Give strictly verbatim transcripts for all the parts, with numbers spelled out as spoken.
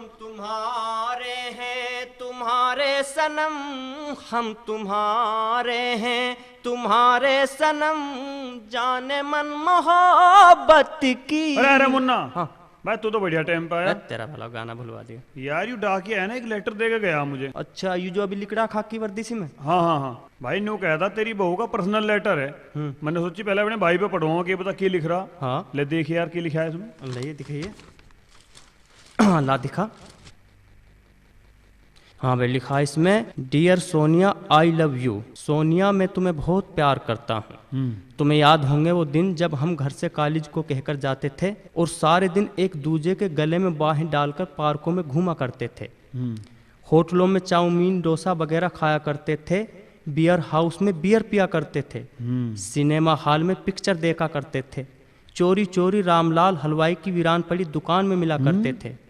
तुम्हारे हैं तुम्हारे सनम, हम तुम्हारे हैं तुम्हारे सनम, जाने मन मोहब्बत की। अरे, अरे मुन्ना। हाँ। भाई, तू तो बढ़िया टाइम पे आया। अरे, तेरा भला, गाना भुलवा दिया। यार, यू डाकिया है ना, एक लेटर दे के गया मुझे। अच्छा, यू जो अभी लिकड़ा खाकी वर्दी सी में? हाँ, हाँ, हाँ। भाई, न्यू कहा था, तेरी बहू का पर्सनल लेटर है। हम्म। मैंने सोची पहले अपने भाई पे पढ़वाऊँ, के पता के लिख रहा। हाँ। ले देख यार, के लिखा है इसमें। ले, ये दिखाइए। ला दिखा। हाँ भाई, लिखा है इसमें, "Dear Sonia, I love you। Sonia, मैं तुम्हें बहुत प्यार करता हूँ। हम्म। तुम्हें याद होंगे वो दिन, जब हम घर से कॉलेज को कहकर जाते थे और सारे दिन एक दूजे के गले में बाहें डालकर पार्कों में घूमा करते थे। हम्म। होटलों में चाउमीन, डोसा वगैरह खाया करते थे। बियर हाउस में बियर पिया करते थे। हम्म। सिनेमा हॉल में पिक्चर देखा करते थे। चोरी चोरी रामलाल हलवाई की वीरान पड़ी दुकान में मिला करते हम्म। थे।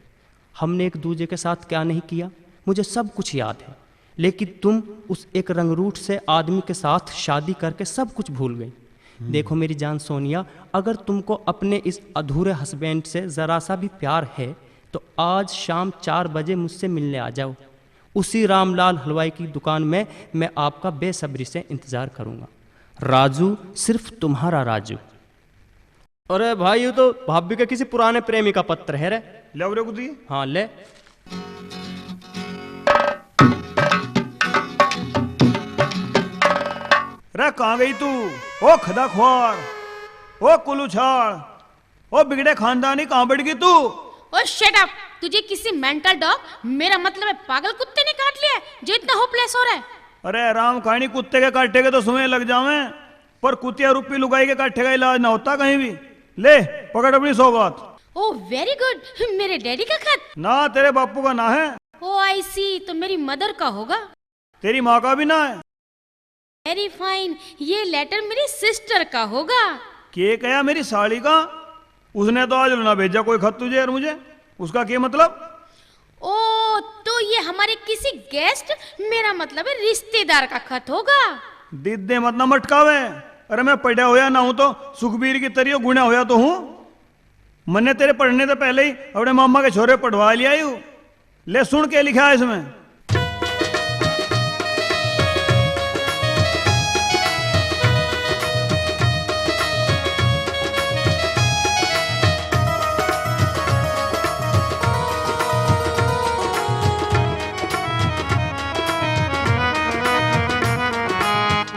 हमने एक दूजे के साथ क्या नहीं किया, मुझे सब कुछ याद है। लेकिन तुम उस एक रंगरूट से आदमी के साथ शादी करके सब कुछ भूल गई।" हम्म। देखो मेरी जान सोनिया, अगर तुमको अपने इस अधूरे हस्बैंड से ज़रा सा भी प्यार है, तो आज शाम चार बजे मुझसे मिलने आ जाओ। उसी रामलाल हलवाई की दुकान में मैं आपका बेसब्री से इंतज़ार करूँगा। राजू, सिर्फ तुम्हारा राजू। अरे भाई, ये तो भाभी के किसी पुराने प्रेमी का पत्र है रे। ले रे कुदी। हाँ, ले। रे, कहाँ गई तू? ओ खदाख्वार, ओ कुलूछाल, ओ बिगड़े खानदानी, कहाँ बढ़ गई तू? ओ shut up! तुझे किसी मेंटल डॉग, मेरा मतलब है पागल कुत्ते ने काट लिया है, जो इतना होपलेस हो रहा है? अरे राम, कहानी कुत्ते के काटे के तो सुए लग जावे, पर कुतिया रूपी लुगाई के काटे का इलाज ना होता कहीं भी। ले, पकड़ अपनी सौगात। Oh, very good। मेरे डैडी का खत? ना, तेरे बापू का ना है। Oh, I see, तो मेरी मदर का होगा। तेरी माँ का भी ना है। Very fine, ये लेटर मेरी सिस्टर का होगा। के कहा, मेरी साली का? उसने तो आज ना भेजा कोई खत तुझे और मुझे, उसका क्या मतलब? ओ, तो ये हमारे किसी गेस्ट, मेरा मतलब है रिश्तेदार का खत होगा। दीदे मत ना मटकावे। अरे, मैं पढ़ा होया ना हूं तो सुखबीर की तरियो गुणा होया तो हूं। मन्ने तेरे पढ़ने तो पहले ही अपने मामा के छोरे पढ़वा लिया यू। ले सुन के लिखा है इसमें।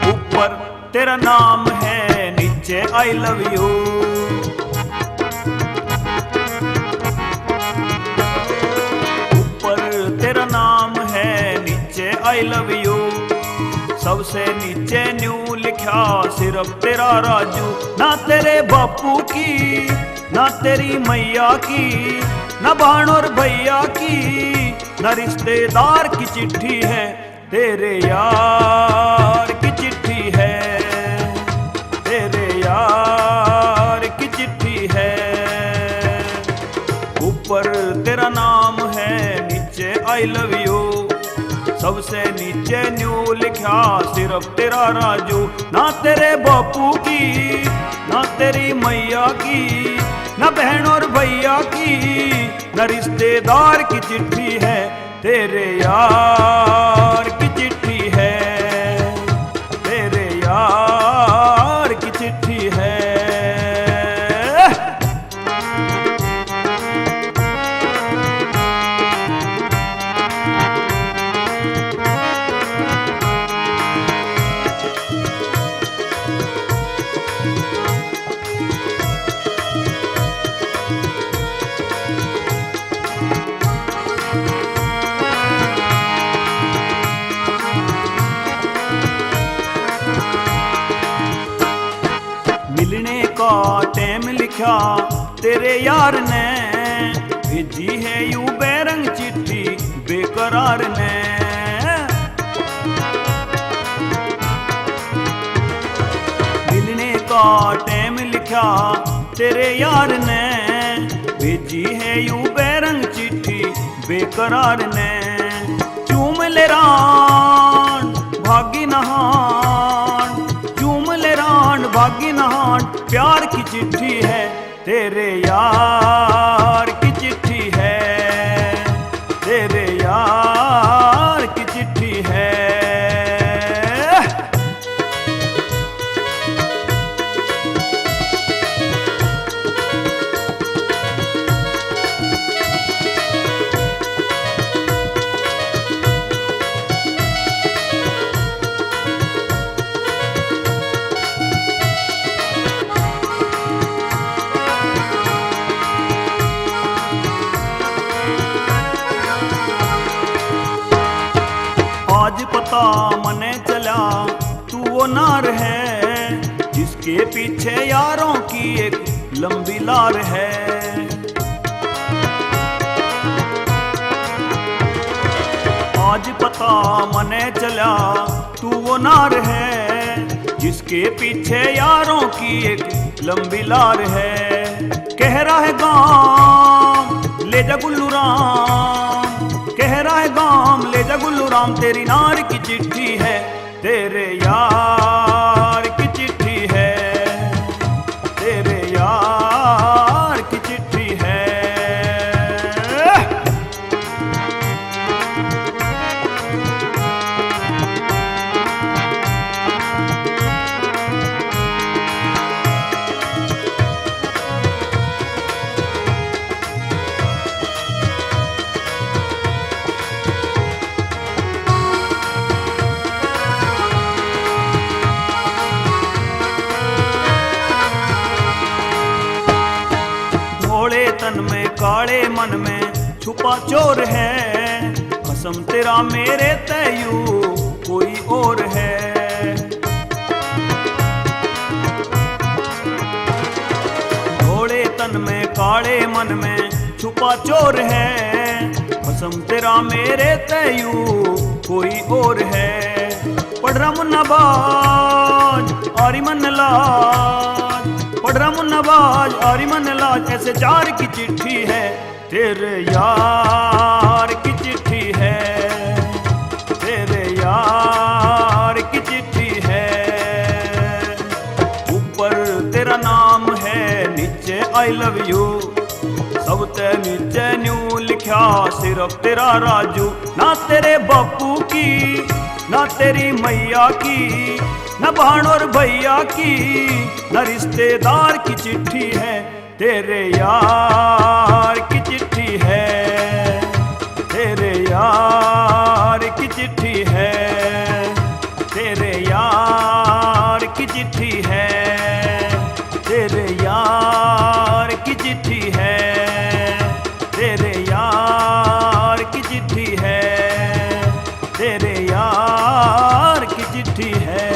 ऊपर तेरा नाम है, नीचे I love you। ऊपर तेरा नाम है, नीचे I love you। सबसे नीचे न्यू लिखा सिर्फ तेरा राजू। ना तेरे बापू की, ना तेरी मैया की, ना भाण और भैया की, ना रिश्तेदार की चिट्ठी है। तेरे यार की चिट्ठी है, तेरे यार की चिट्ठी है। ऊपर तेरा नाम है, नीचे I love you। सबसे नीचे न्यू लिखा सिर्फ तेरा राजू। ना तेरे बापू की, ना तेरी मैया की, ना बहन और भैया की, ना रिश्तेदार की चिट्ठी है। तेरे यार की चिट्ठी है, तेरे यार की चिट्ठी है। मिलने का टाइम लिखा तेरे यार ने, भेजी है यू बैरंग चिट्ठी बेकरार ने। मिलने का टाइम लिखा तेरे यार ने, भेजी है यू बैरंग चिट्ठी बेकरार ने। चूम ले रान भागी नहान, चूम ले रान भागी नहान, प्यार की चिट्ठी है, तेरे यार की चिट्ठी है। पता मने चला तू वो नार है, जिसके पीछे यारों की एक लंबी लार है। आज पता मने चला तू वो नार है, जिसके पीछे यारों की एक लंबी लार है। कह रहा है गाम ले जा गुल्लू राम, कह रहा है गाम ले जा गुल्लू राम, तेरी नार की चिट्ठी है, तेरे यार की चिट्ठी है, तेरे यार की चिट्ठी है। भोले तन में काले मन में छुपा चोर है, कसम तेरा मेरे तैयू कोई और है। भोले तन में काले मन में छुपा चोर है, कसम तेरा मेरे तैयू कोई और है। पढ़ रहा मुन्ना बाज आरी मन लाज, पढ़ रहा मुन्ना बाज आरी मन लाज, ऐसे जार की चिट्ठी है, तेरे यार की चिट्ठी है, तेरे यार की चिट्ठी है। ऊपर तेरा नाम है, नीचे I love you, सबते नीचे न्यू लिख्या सिर्फ तेरा राजू। ना तेरे बापू की, ना तेरी मैया की, ना भाण और भैया की, ना रिश्तेदार की चिट्ठी है, तेरे यार की चिट्ठी है, तेरे यार की चिट्ठी है, तेरे यार की चिट्ठी है, तेरे यार की चिट्ठी है, तेरे यार की चिट्ठी है, तेरे यार की चिट्ठी है।